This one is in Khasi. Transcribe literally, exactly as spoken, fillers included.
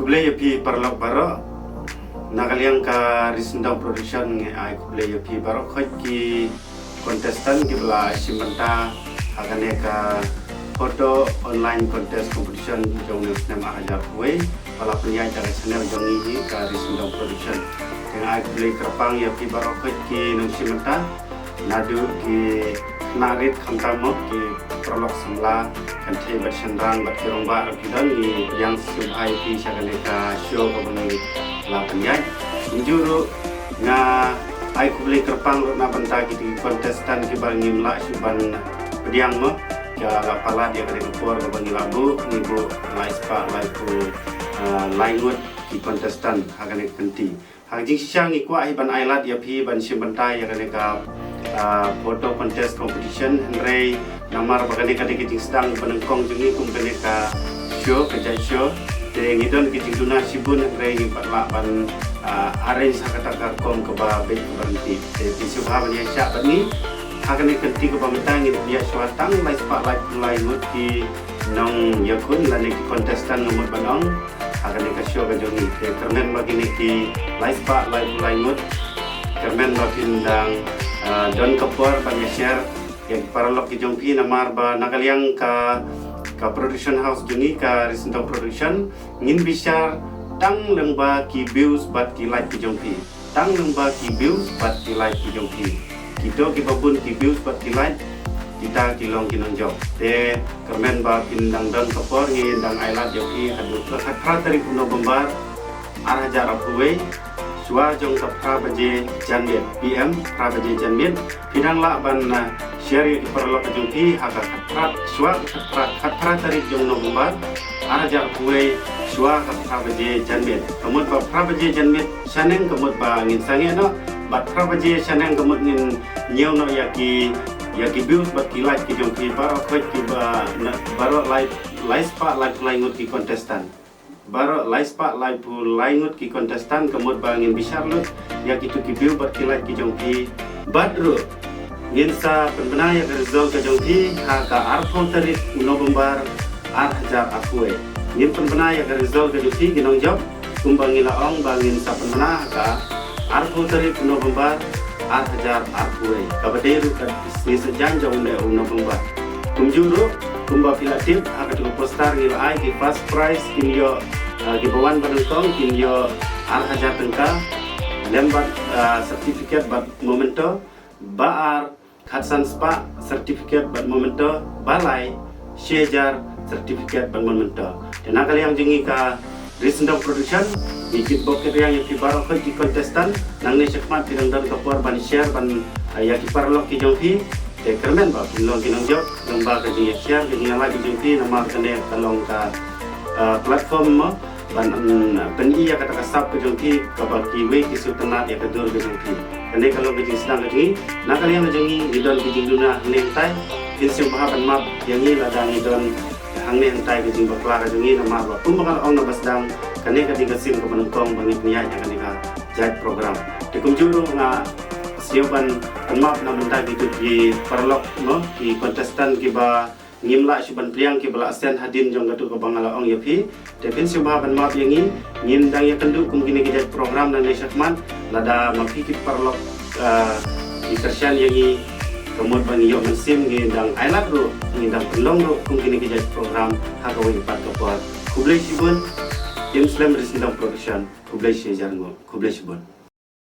Khublei ïa phi paralok baroh. Na ka liang ka Ri Syndong Production ngi ai khublei ïa phi baroh khoit ki contestant kiba la shim bynta ha kane ka photo online contest competition jong u snem ar hajar arphew wei ba la pynïaid da ka channel jong ngi ka Ri Syndong Production. Te nga ai khublei kyrpang ïa phi baroh khoit ki nongshim bynta. Naduh ki khynnah rit khamtam mo ki paralok samla, kynthei bad shynrang bad ki rangbah ruh ki don, ngi pdiang sngewbha ïa phi sha kane ka show kaba ngi la pynïaid. Kumjuh ruh nga ai khublei kyrpang ruh na bynta kito ki contestant kiba ngim lah shuh ban pdiang mo, ki la palat ïa kane ka por kaba ngi la buh, ngi buh lai spah laiphew, ah, lai ngut ki contestant ha kane ka kynti. Ha ka jingshisha ngi kwah hi ban ai lad ïa phi ban shim bynta ïa kane ka, ah, photo contest competition, hynrei namar ba kane ka dei ka jingsdang ba nyngkong jong ngi kum kane ka show, ka judge show, te ngi don ka jingduna shibun, hynrei ngim pat lah ban, ah, arrange ha kata ka rukom kaba beit kaba ryntih. Te phin sngewbha ban ïaishah bad ngi ha kane ka kynti kaba mynta. Ngin ïa shuwa tang lai spah laiphew lai ngut ki nongïakhun lane ki contestant nga mut ban ong ha kane ka show ka jong ngi. Te kyrmen ba kine ki lai spah laiphew lai ngut, kyrmen ba phin dang, ah, don ka por ban ïa share ïa ki paralok ki jong phi, namar ba na ka liang ka, ka production house jong ngi ka Ri Syndong Production ngin bishar tang lyngba ki views bad ki like ki jong phi. Tang lyngba ki views bad ki like ki jong phi. Kito kiba bun ki views bad ki like, kita ki long ki nongjop. Te kyrmen ba phin dang don ka por, ngi dang ai lad ïa phi haduh ka khatphra tarik u November ar hajar arphew wei, shuwa jong ka phra baje janmiet, P M, phra baje janmiet. Phi dang lah ban, ah, share ïa ki paralok ka jong phi ha ka khatphra, shuwa ka khatphra, khatphra tarik jong November ar hajar arphew wei, shuwa ka phra baje janmiet. Ka mut ba phra baje janmiet shaneng ka mut ba ngin sangeh noh, bad phra baje shaneng ka mut ngin ñiew noh ïa ki, ïa ki views bad ki like ki jong phi baroh khoit kiba na, baroh lai, lai spah laiphew lai ngut ki contestant. Baroh lai spah laiphew lai ngut ki contestant, ka mut ba ngin bishar lut ïa kito ki view bad ki like ki jong phi. Bad ruh ngin sa pynbna ïa ka result ka jong phi ha ka arphew tarik u November ar hajar arphew wei. Ngin pynbna ïa ka result ka jong phi ki nongjop, kumba ngi la ong ba ngin sa pynbna ha ka arphew tarik u November ar hajar arphew wei, kaba dei ruh ka sngi saitjaiñ jong une u November. Kumjuh ruh, kumba phi la tip ha katu ka poster ngi la ai, ki first prize kin ïoh, ah, kiba wan ba nyngkong kin ïoh ar hajar tyngka lem bad, ah, certificate bad memento, ba ar khatsan spah certificate bad memento, ba lai shi hajar certificate bad memento. Te na ka liang jong ngi ka Ri Syndong Production, ngi kitbok kitrwiang ïa phi baroh khoit ki contestant. Nangne shakhmat phi dang don ka por ban share ban, ah, ïa ki paralok ki jong phi. Te kyrmen ba phin long ki nongjop lyngba ka jingïa share, ka jingïa like ki jong phi, namar kane ka long ka, ah, platform mo ban, mm, pyni ïa kata ka sap ka jong phi kaba kiwei ki sngewtynnat ïa ka dur ka jong phi. Kane ka long ka jingsdang ka jong ngi. Na ka liang ka jong ngi ngi don ki jingduna hangne hangtai. Phin sngewbha ban map ïa ngi lada ngi don hangne hangtai ka jingbakla ka jong ngi, namar ba kumba nga la ong na basdang, kane ka dei ka sien kaba nyngkong ba ngi pynïaid ïa kane ka jait program. Te kumjuh ruh nga sngew ban pynmap na bynta kito ki paralok mo, ki contestant kiba ngim lah shuh ban pdiang, kiba la send hadien jong katu kaba nga la ong ïa phi. Te phin sngewbha ban map ïa ngi, ngin dang ïakynduh kum kine ki jait program nangne shakhmat, lada ma phi ki paralok, ah, ki kyrshan ïa ngi, ka mut ba ngi ïoh mynsiem, ngi dang ailad ruh, ngi dang pynlong ruh kum kine ki jait program ha kawei pat ka por. Khublei shibun, im slem Ri Syndong Production, khublei shihajar nguh, khublei shibun.